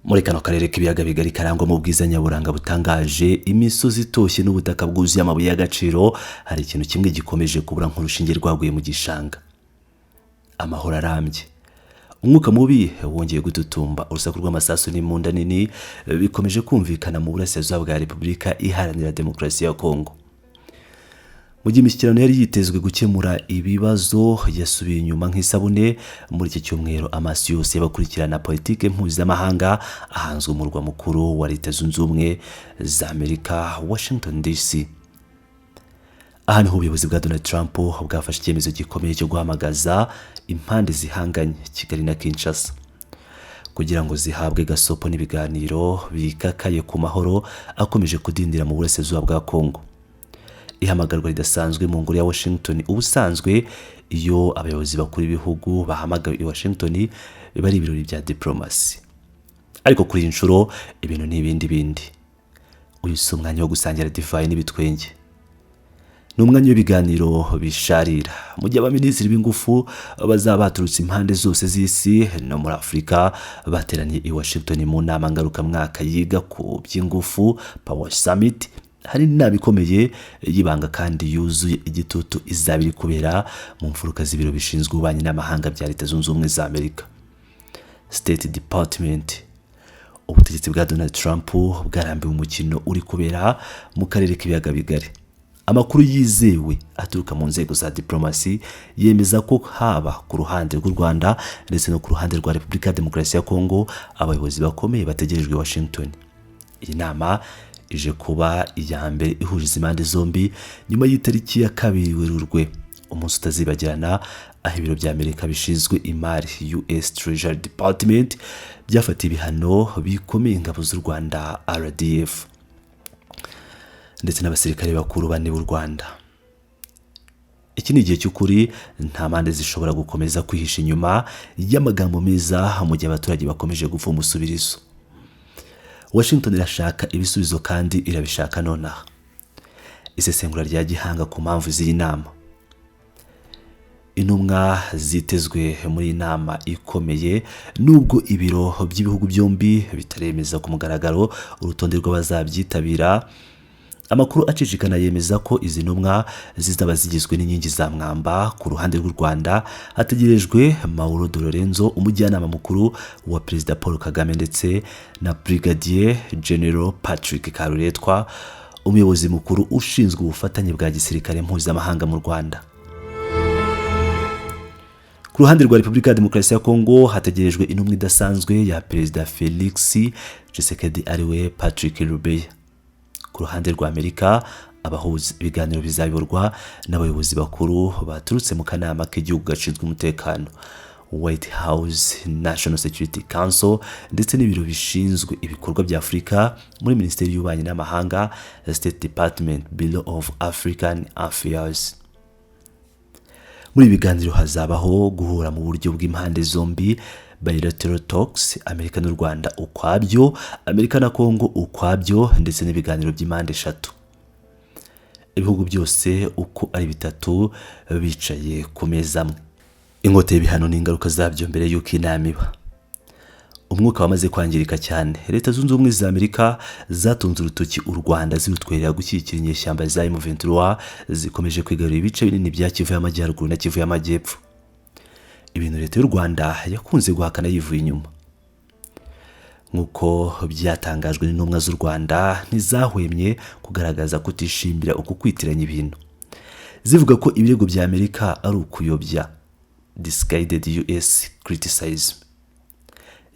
Muri kano karere k'ibiyaga bigari karangwamo ubwiza nyaburanga butangaje, imisozi itoshye n'ubutaka bwuzuye amabuye y'agaciro, hari ikintu kimwe gikomeje kubura nk'urushinge rwaguye mu gishanga: amahoro arambye. Umwuka mubi wongeye gututumba, urusaku rw'amasasu n'imbunda nini bikomeje kumvikana mu burasirazuba bwa Repubulika Iharanira Demokarasi ya Kongo. Mu gihe imishyikirano yari yitezwe gukemura ibibazo yasubiye inyuma nk'isabune, muri iki cyumweru amaso yose y'abakurikirana politike mpuzamahanga ahanzwe umurwa mukuru wa Leta Zunze Ubumwe za Amerika, Washington DC. Aha niho ubuyobozi bwa Donald Trump bwafashe icyemezo gikomeye cyo guhamagaza impande zihanganye, Kigali na Kinshasa, kugira ngo zihabwe gasopo n'ibiganiro bikakaye ku mahoro akomeje kudindira mu burasirazuba bwa Kongo. Ihamagarwa ridasanzwe mu ngoro ya Washington. Ubusanzwe iyo abayobozi bakuru b'ibihugu bahamagawe i Washington biba ari ibirori bya diplomasi, ariko kuri iyi nshuro ibintu ni ibindi bindi. Uyu si umwanya wo gusangira divayi n'ibitwenge, ni umwanya w'ibiganiro bisharira. Mu gihe abaminisitiri b'ingufu bazaba baturutse impande zose z'isi no muri Afurika bateraniye i Washington mu nama ngarukamwaka yiga ku by'ingufu, Power Summit, hari inama ikomeye y'ibanga kandi yuzuye igitutu izaba iri kubera mu mfuruka z'ibiro bishinzwe ububanyi n'amahanga bya Leta Zunze Ubumwe za Amerika, State Department. Ubutegetsi bwa Donald Trump bwarambiwe umukino uri kubera mu karere k'ibiyaga bigari. Amakuru yizewe aturuka mu nzego za diplomasi yemeza ko haba ku ruhande rw'u Rwanda ndetse no ku ruhande rwa Repubulika ya Demokarasi ya Kongo, abayobozi bakomeye bategerejwe Washington. Iyi nama ije kuba iya mbere ihuriza impande zombi nyuma y'itariki ya 2 Werurwe, umunsi utazibagirana aho ibiro bya Amerika bishinzwe imari, US Treasury Department, byafatiye ibihano bikomeye ingabo z'u Rwanda, RDF, ndetse n'abasirikare bakuru bane b'u Rwanda. Iki ni igihe cy'ukuri. Nta mpande zishobora gukomeza kwihisha inyuma y'amagambo meza mu gihe abaturage bakomeje gupfa umusubirizo. Washington irashaka ibisubizo kandi irabishaka nonaha. Isesengura rya gihanga ku mpamvu z'iyi nama. Intumwa zitezwe muri iyi nama ikomeye. Nubwo ibiro by'ibihugu byombi bitaremeza ku mugaragaro urutonde rw'abazabyitabira, amakuru acicikana yemeza ko izi ntumwa zizaba zigizwe n'inkingi za mwamba. Ku ruhande rw'u Rwanda hategerejwe Mauro de Lorenzo, umujyanama mukuru wa Perezida Paul Kagame, ndetse na Brigadier General Patrick Karuretwa, umuyobozi mukuru ushinzwe ubufatanye bwa gisirikare mpuzamahanga mu Rwanda. Ku ruhande rwa Repubulika ya Demokarasi ya Kongo hategerejwe intumwa idasanzwe ya Perezida Felix Tshisekedi, ariwe Patrick Lubeya. Ku ruhande rwa Amerika, abahuza ibiganiro bizayoborwa n'abayobozi bakuru baturutse mu kanama k'igihugu gashinzwe umutekano, White House National Security Council, ndetse n'ibiro bishinzwe ibikorwa bya Afurika muri Minisiteri y'Ububanyi n'Amahanga, State Department Bureau of African Affairs. Muri ibi biganiro hazabaho guhura mu buryo bw'impande zombi, bilateral talks, Amerika n'u Rwanda ukwabyo, Amerika na Kongo ukwabyo, ndetse n'ibiganiro by'impande eshatu, ibihugu byose uko ari bitatu bicaye ku meza amwe. Inkota y'ibihano n'ingaruka zabyo mbere y'uko inama iba. Umwuka wamaze kwangirika cyane. Leta Zunze Ubumwe za Amerika zatunze urutoki u Rwanda zirutwerera gushyigikira inyeshyamba za M23 zikomeje kwigarurira ibice binini bya Kivu y'Amajyaruguru na Kivu y'Amajyepfo, ibintu leta y'u Rwanda yakunze guhakana yivuye inyuma. Nk'uko byatangajwe n'intumwa z'u Rwanda, ntizahwemye kugaragaza kutishimira uku kwitiranya ibintu, zivuga ko ibirego bya Amerika ari ukuyobya, disguised US criticism.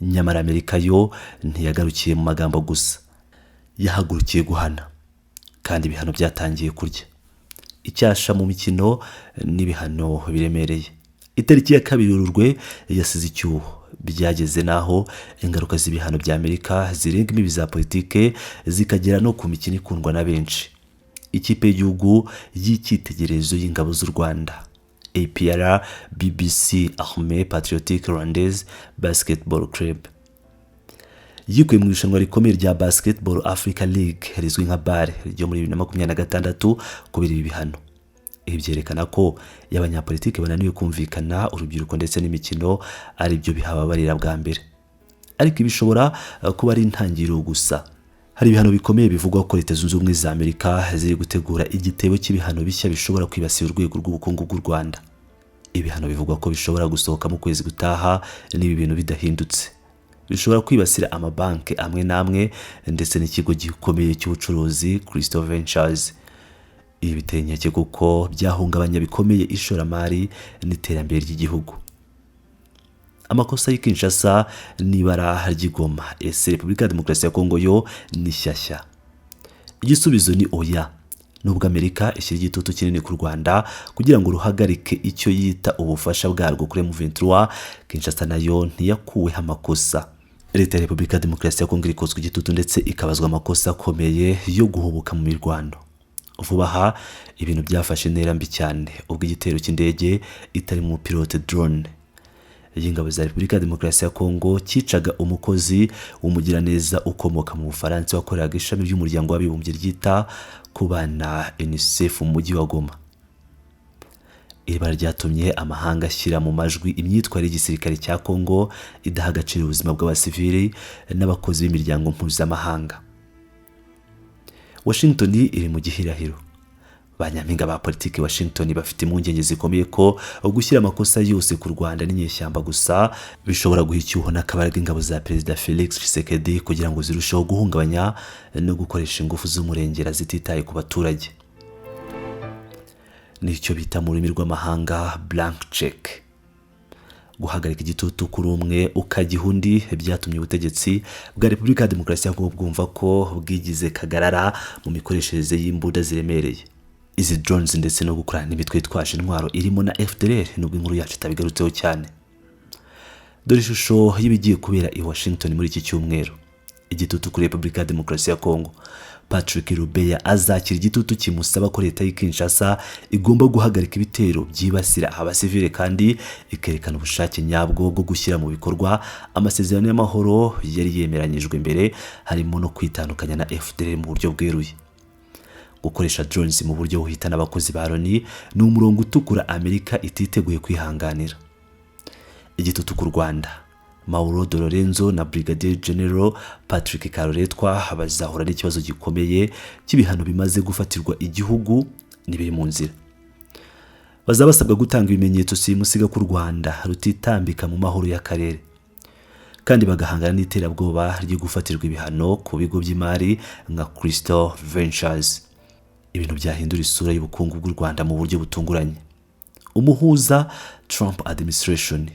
Nyamara Amerika yo ntiyagarukiye mu magambo gusa, yahagurukiye guhana, kandi ibihano byatangiye kurya icyasha mu mikino n'ibihano biremereye. Itariki ya 2 Werurwe yasize icyuho. Byageze n'aho ingaruka z'ibihano bya Amerika zirenga imbibi za politike zikagera no ku mikino ikundwa na benshi. Ikipe y'igihugu y'icyitegererezo y'ingabo z'u Rwanda, APR BBC, Armée Patriotique Rwandaise Basketball Club, yikuye mu irushanwa rikomeye rya Basketball Africa League rizwi nka BAL ryo muri 2026 kubera ibi bihano. Ibi byerekana ko iyo abanyapolitiki bananiwe kumvikana, urubyiruko ndetse n'imikino ari byo bihababarira bwa mbere. Ariko ibi bishobora kuba ari intangiriro gusa. Hari ibihano bikomeye bivugwa ko Leta Zunze Ubumwe za Amerika ziri gutegura igitebo cy'ibihano bishya bishobora kwibasira urwego rw'ubukungu bw'u Rwanda. Ibihano bivugwa ko bishobora gusohoka mu kwezi gutaha niba ibintu bidahindutse. Bishobora kwibasira amabanki amwe n'amwe ndetse n'ikigo gikomeye cy'ubucuruzi Crystal Ventures. Ibi biteye inkeke kuko byahungabanya bikomeye ishoramari n'iterambere ry'igihugu. Amakosa y'i Kinshasa n'ibara ry'i Goma. Ese Repubulika ya Demokarasi ya Kongo yo ni shyashya? Igisubizo ni oya. Nubwo Amerika ishyira igitutu kinini ku Rwanda kugira ngo ruhagarike icyo yita ubufasha bwarwo kuri M23, Kinshasa nayo ntiyakuweho amakosa. Leta ya Repubulika ya Demokarasi ya Kongo irikozwa igitutu ndetse ikabazwa amakosa akomeye yo guhubuka mu mirwano. Vuba aha ibintu byafashe intera mbi cyane ubwo igitero cy'indege itari mu pilote, drone y'ingabo za Repubulika ya Demokarasi ya Kongo, cyicaga umukozi w'umugiraneza ukomoka mu Bufaransa wakoreraga ishami ry'umuryango w'abibumbye ryita ku bana UNICEF mu mujyi wa Goma. Iri bara ryatumye amahanga ashyira mu majwi imyitwarire y'igisirikare cya Kongo idaha agaciro ubuzima bw'abasivili n'abakozi b'imiryango mpuzamahanga. Washington iri mu gihirahiro. Ba nyampinga ba politiki Washington bafite impungenge zikomeye ko gushyira amakosa yose ku Rwanda n'inyeshyamba gusa bishobora guha icyuho n'akabaraga ingabo za Perezida Felix Tshisekedi kugira ngo zirusheho guhungabanya no gukoresha ingufu z'umurengera zititaye ku baturage. Nicyo bita mu rurimi rw'amahanga blank check. Guhagarika igitutu kuri umwe ukagiha undi byatumye ubutegetsi bwa Repubulika ya Demokarasi ya Kongo bwumva ko bwigize kagarara mu mikoreshereze y'imbunda ziremereye, izi drones, ndetse no gukorana n'imitwe yitwaje intwaro irimo na FDLR, nubwo inkuru yacu itabigarutseho cyane. Dore ishusho y'ibigiye kubera i Washington muri iki cyumweru. Igitutu kuri Repubulika ya Demokarasi ya Kongo. Patrick Rubeya azakira igitutu kimusaba ko leta y'i Kinshasa igomba guhagarika ibitero byibasira abasivile kandi ikerekana ubushake nyabwo bwo gushyira mu bikorwa amasezerano y'amahoro yari yemeranyijwe mbere, harimo no kwitandukanya na FDLR mu buryo bweruye. Gukoresha drones mu buryo buhitana abakozi ba Loni ni umurongo utukura Amerika ititeguye kwihanganira. Igitutu ku Rwanda. Mauro de Lorenzo na Brigadier General Patrick Karuretwa bazahura n'ikibazo gikomeye cy'ibihano bimaze gufatirwa igihugu n'ibiri mu nzira. Bazaba basabwa gutanga ibimenyetso simusiga ko u Rwanda rutitambika mu mahoro y'akarere, kandi bagahangana n'iterabwoba ryo gufatirwa ibihano ku bigo by'imari nka Crystal Ventures, ibintu byahindura isura y'ubukungu bw'u Rwanda mu buryo butunguranye. Umuhuza, Trump administration.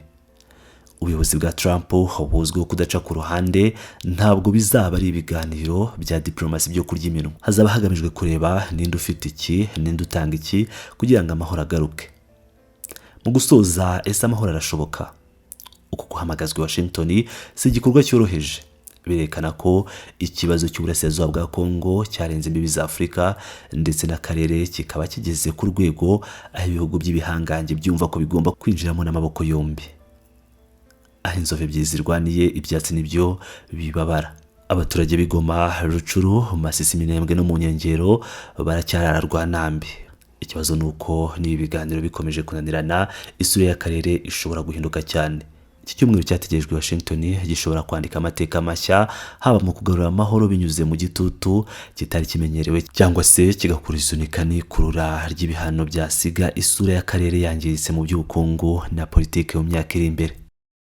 Ubuyobozi bwa Trump buzwiho kudaca ku ruhande. Ntabwo bizaba ari ibiganiro bya diplomasi byo kurya iminwa. Hazaba hagamijwe kureba ninde ufite iki, ninde utanga iki kugira ngo amahoro agaruke. Mu gusoza, ese amahoro arashoboka? Uku guhamagazwa i Washington si igikorwa cyoroheje. Birerekana ko ikibazo cy'uburasirazuba bwa Kongo cyarenze imbibi za Afurika ndetse n'akarere, kikaba kigeze ku rwego aho ibihugu by'ibihangange byumva ko bigomba kwinjiramo n'amaboko yombi. Aho inzovu ebyiri zirwaniye ibyatsi nibyo bibabara. Abaturage b'i Goma, Rutshuru, Masisi, Minembwe no mu nkengero baracyarara rwanambi. Ikibazo ni uko niba ibiganiro bikomeje kunanirana, isura y'akarere ishobora guhinduka cyane. Iki cyumweru cyategerejwe i Washington gishobora kwandika amateka mashya, haba mu kugarura amahoro binyuze mu gitutu kitari kimenyerewe, cyangwa se kigakura isunika n'ikurura ry'ibihano byasiga isura y'akarere yangiritse mu by'ubukungu na politiki mu myaka iri imbere.